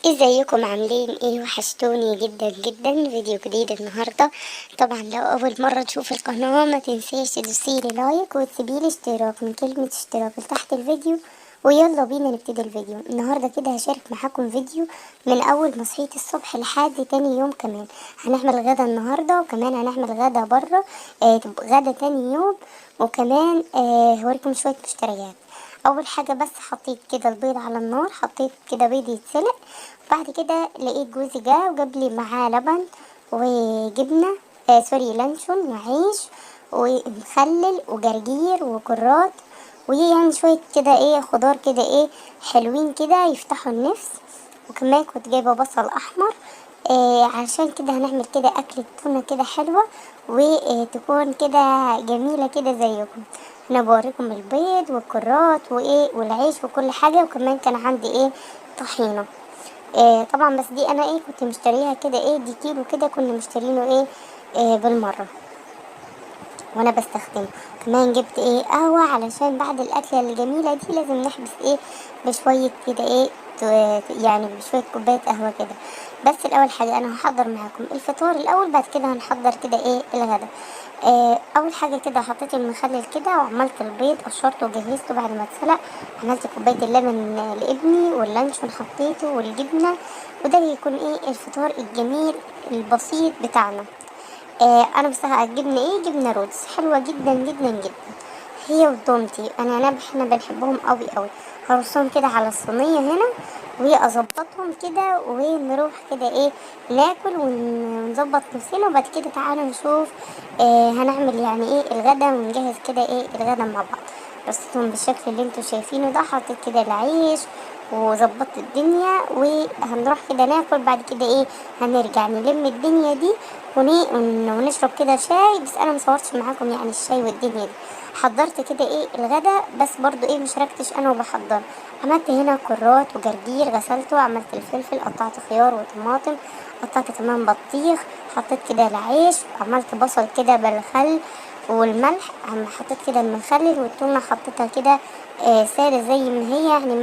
ازيكم؟ عاملين ايه؟ وحشتوني جدا جدا. فيديو جديد النهارده. طبعا لو اول مرة تشوف القناة ما تنسيش تدوسيلي like وتسيبيلي اشتراك من كلمة اشتراك لتحت الفيديو. ويلا بينا نبتدي الفيديو النهارده. كده هشارك معاكم فيديو من اول ما صحيت الصبح لحد تاني يوم. كمان هنعمل غدا النهارده، وكمان هنعمل غدا بره، غدا تاني يوم، وكمان هوريكم شوية مشتريات. اول حاجة بس حطيت كده البيض على النار، حطيت كده بيض يتسلق. بعد كده لقيت جوزي جه وجاب لي معاه لبن وجبنه، sorry لانشون وعيش ومخلل وجرجير وكرات، ويعني شوية كده ايه خضار كده ايه حلوين كده يفتحوا النفس. وكمان كنت جايبه بصل احمر، علشان كده هنعمل كده اكلة تونه كده حلوة وتكون كده جميلة كده زيكم. انا بوريكم البيض والكرات وايه والعيش وكل حاجة. وكمان كان عندي ايه طحينه، طبعا بس دي انا ايه كنت مشتريها كده ايه، دي كيلو كده كنا مشترينه ايه، بالمرة وانا بستخدمه. كمان جبت ايه قهوة علشان بعد الاكلة الجميلة دي لازم نحبس ايه بشوية كده ايه يعني بشوية كوباية قهوة كده. بس الاول حاجة انا هحضر معاكم الفطار الاول، بعد كده هنحضر كده ايه الغدا. اول حاجة كده حطيت المخلل كده وعملت البيض، قشرته وجهزته بعد ما اتسلق. عملت كوباية اللبن لابني واللانشون حطيته والجبنه، وده هيكون ايه الفطار الجميل البسيط بتاعنا. انا بس جبنه ايه، جبنه رودس حلوة جدا جدا جدا، هي ودومتي. انا احنا بنحبهم قوي قوي. هرصهم كده على الصينية هنا واظبطهم كده، ونروح كده ايه ناكل ونظبط نفسنا. وبعد كده تعالوا نشوف هنعمل يعني ايه الغدا، ونجهز كده ايه الغدا مع بعض. رصيتهم بالشكل اللي انتوا شايفينه ده، حطيت كده العيش وظبطت الدنيا، وهنروح كده ناكل. بعد كده ايه هنرجع نلم الدنيا دي ونشرب كده شاي. بس انا مصورتش معاكم يعني الشاي والدنيا دي. حضرت كده ايه الغدا، بس برضو ايه مشاركتش انا وبحضر. عملت هنا كرات وجرجير غسلته، عملت الفلفل، قطعت خيار وطماطم، قطعت كمان بطيخ، حطيت كده العيش، عملت بصل كده بالخل والملح، حطيت كده المخلل والتونه حطيتها كده ساده زي ما هي، يعني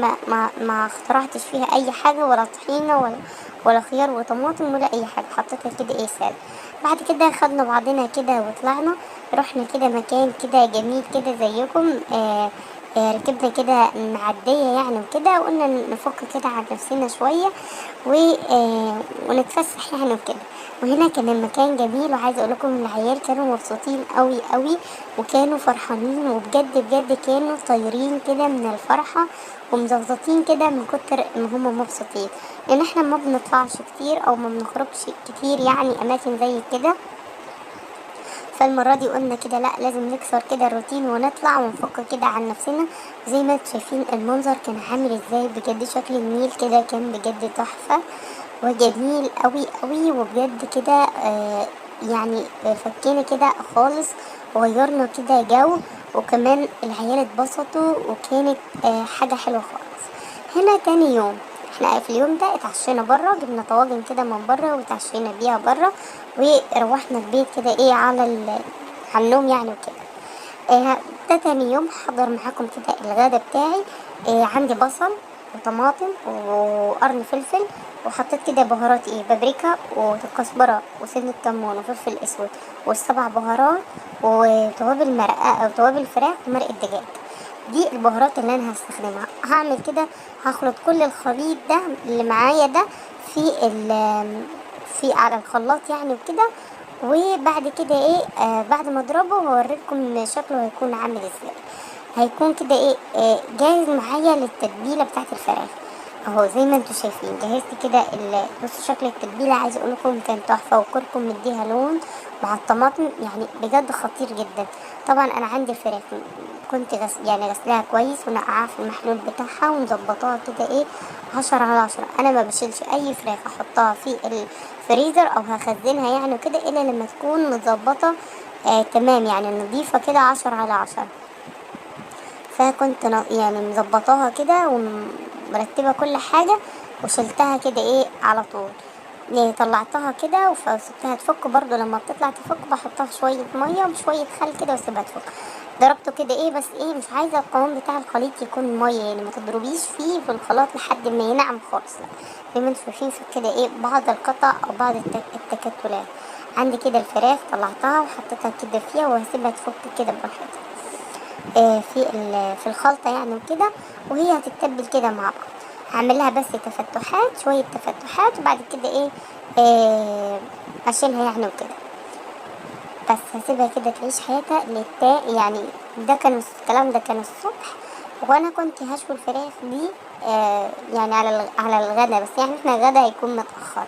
ما اخترعتش فيها اي حاجة، ولا طحينه ولا خيار وطماطم ولا اي حاجة، حطيتها كده ايه ساده. بعد كده خدنا بعضنا كده وطلعنا، رحنا كده مكان كده جميل كده زيكم، ركبنا كده معدية يعني وكده، وقلنا نفك كده عن نفسنا شوية ونتفسح يعني وكده. وهنا كان المكان جميل، وعايزه اقول لكم العيال كانوا مبسوطين قوي قوي، وكانوا فرحانين، وبجد بجد كانوا طايرين كده من الفرحة ومزغزطين كده من كتر ما هم مبسوطين، لان احنا ما بنطلعش كتير او ما بنخرجش كتير يعني اماكن زي كده. فالمرة دي قلنا كده لا، لازم نكسر كده الروتين ونطلع ونفك كده عن نفسنا. زي ما انتم شايفين المنظر كان عامل ازاي، بجد شكل النيل كده كان بجد تحفة وجميل قوي قوي، وبجد كده يعني فكينا كده خالص وغيرنا كده جو، وكمان العيال اتبسطوا، وكانت حاجة حلوة خالص. هنا تاني يوم احنا في اليوم ده اتعشينا بره، جبنا طواجن كده من بره وتعشينا بيها بره، وروحنا البيت كده ايه على النوم يعني وكده. ده تاني يوم حضر معاكم كده الغدا بتاعي. عندي بصل وطماطم وقرن فلفل، وحطيت كده بهارات ايه بابريكا وكزبره وسنة كمون وفلفل اسود والسبع بهارات وتوابل مرقه او توابل فراخ ومرقه دجاج. دي البهارات اللي انا هستخدمها. هعمل كده هخلط كل الخليط ده اللي معايا ده في على الخلاط يعني وكده. وبعد كده ايه بعد ما اضربه هوريكم شكله هيكون عامل ازاي. هيكون كده ايه جاهز معايا للتتبيله بتاعت الفراخ اهو. زي ما انتم شايفين جهزت كده بصوا شكل التتبيله، عايزه اقول لكم كان تحفة، وكركم مديها لون مع الطماطم يعني بجد خطير جدا. طبعا انا عندي الفراخ كنت غسلاها كويس ونقعها في المحلول بتاعها ومظبطاها كده ايه 10 على 10. انا ما بشيلش اي فراخ احطها في الفريزر او هخزنها يعني وكده الا لما تكون متظبطه تمام، يعني نظيفة كده 10 على 10. فكنت مظبطاها كده ومرتبة كل حاجة، وشلتها كده ايه على طول، يعني طلعتها كده وسبتها تفك. برضو لما بتطلع تفك بحطها في شوية مية وشوية خل كده واسيبها تفك. ضربته كده ايه، بس ايه مش عايزه القوام بتاع الخليط يكون مية، يعني ما تضربيش فيه في الخلاط لحد ما ينعم خالص، لا زي ما انتم شايفين في كده ايه بعض القطع او بعض التكتلات. عندي كده الفراخ طلعتها وحطيتها كده فيها، وهسيبها تفك كده براحتها في الخلطة يعني وكده، وهي هتتبل كده مع بعض. هعملها بس تفتحات، شوية تفتحات، وبعد كده ايه اشيلها يعني وكده. بس هسيبها كده تعيش حياتها يعني ده كان الكلام ده كان الصبح، وانا كنت هشوي الفراخ دي يعني على الغدا، بس يعني احنا الغدا هيكون متأخر.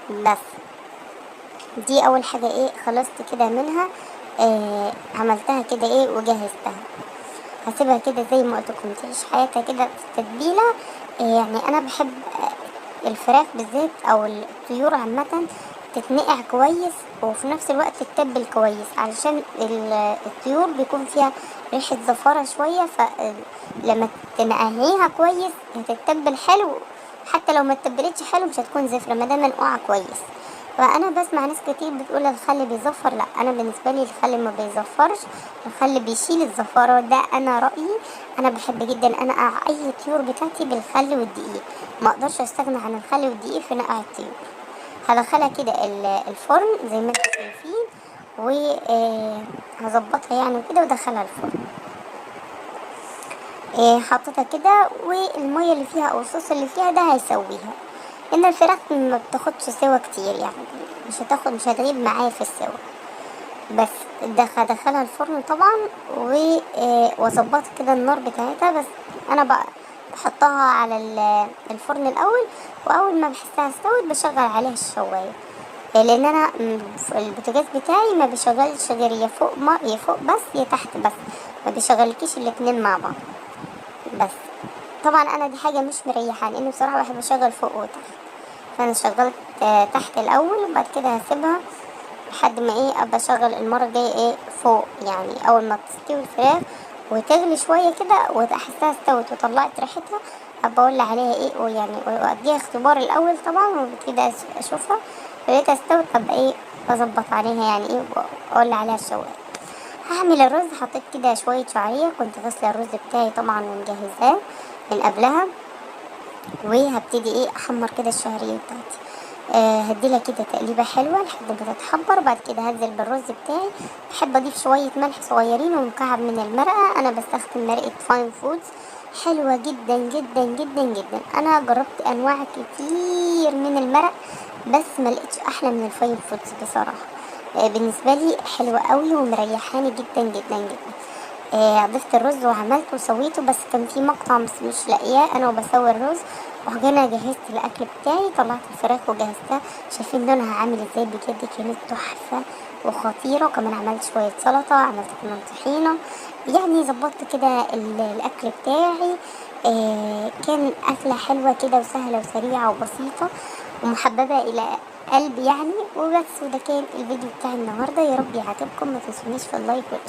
بس دي اول حاجة ايه خلصت كده منها، عملتها كده ايه وجهزتها. هسيبها كده زي ما قلت لكم تعيش حياتها كده في التتبيلة. يعني انا بحب الفراخ بالذات او الطيور عامة تتنقع كويس، وفي نفس الوقت تتبل كويس، علشان الطيور بيكون فيها ريحة زفارة شوية، فلما تنقعيها كويس هتتبل حلو، حتى لو ما اتبلتش حلو مش هتكون زفرة ما دام منقوعة كويس. فانا بسمع ناس كتير بتقول الخل بيزفر، لا انا بالنسبة لي الخل ما بيزفرش، الخل بيشيل الزفاره، ده انا رايي. انا بحب جدا انقع اي طيور بتاعتي بالخل والدقيق، ما اقدرش استغنى عن الخل والدقيق في نقع الطيور. هدخلها كده الفرن زي ما انتم شايفين، وهظبطها يعني وكده، وادخلها الفرن. حطيتها كده، والمية اللي فيها او الصوص اللي فيها ده هيسويها، لان الفراخ ما بتاخدش سوا كتير، يعني مش هتغيب معايا في السوا. بس دخلها الفرن طبعا، واظبط كده النار بتاعتها. بس انا بقى بحطها على الفرن الاول، واول ما بحسها استوت بشغل عليها الشوايه، لان انا البوتاجاز بتاعي ما بيشغلش غير يا فوق ما يا فوق بس يا تحت بس، ما بيشغلكيش الاتنين مع بعض. بس طبعا انا دي حاجة مش مريحه، لان بصراحة بحب اشغل فوق وتحت، فانا شغلت تحت الاول، وبعد كده هسيبها لحد ما ايه ابقى اشغل المرة الجاية ايه فوق، يعني اول ما تستوي الفراخ وتغلي شوية كده واحسها استوت وطلعت ريحتها ابقى اقول عليها ايه، واديها اختبار الاول طبعا، وبعد كده اشوفها لقيتها استوت ابقى ايه اظبط عليها يعني ايه واقول عليها الشوايه. هعمل الرز، حطيت كده شوية شعرية، كنت غسله الرز بتاعي طبعا ومجهزاه من قبلها، وهبتدي ايه احمر كده الشعرية بتاعتي. هديلها كده تقليبه حلوة لحد ما تتحمر، وبعد كده هنزل بالرز بتاعي. بحب اضيف شوية ملح صغيرين ومكعب من المرقه، انا بستخدم مرقه فاين فودز، حلوة جدا جدا جدا جدا. انا جربت انواع كتير من المرق بس ما لقيتش احلى من الفاين فودز بصراحة، بالنسبة لي حلوة قوي ومريحاني جدا جدا جدا. ضفت الرز وعملته وسويته، بس كان في مقطع بس مش لاقياه انا وبسوي الرز. وهنا جهزت الاكل بتاعي، طلعت الفراخ وجهزتها، شايفين لونها عامل ازاي، بجد كانت تحفة وخطيرة. وكمان عملت شوية سلطة، عملت كمان طحينه، يعني ظبطت كده الاكل بتاعي. كان اكله حلوة كده وسهلة وسريعة وبسيطة ومحببه الى قلبي يعني. وبس، وده كان الفيديو بتاع النهارده، يا رب يعجبكم، ما تنسونيش في ال like والاشتراك.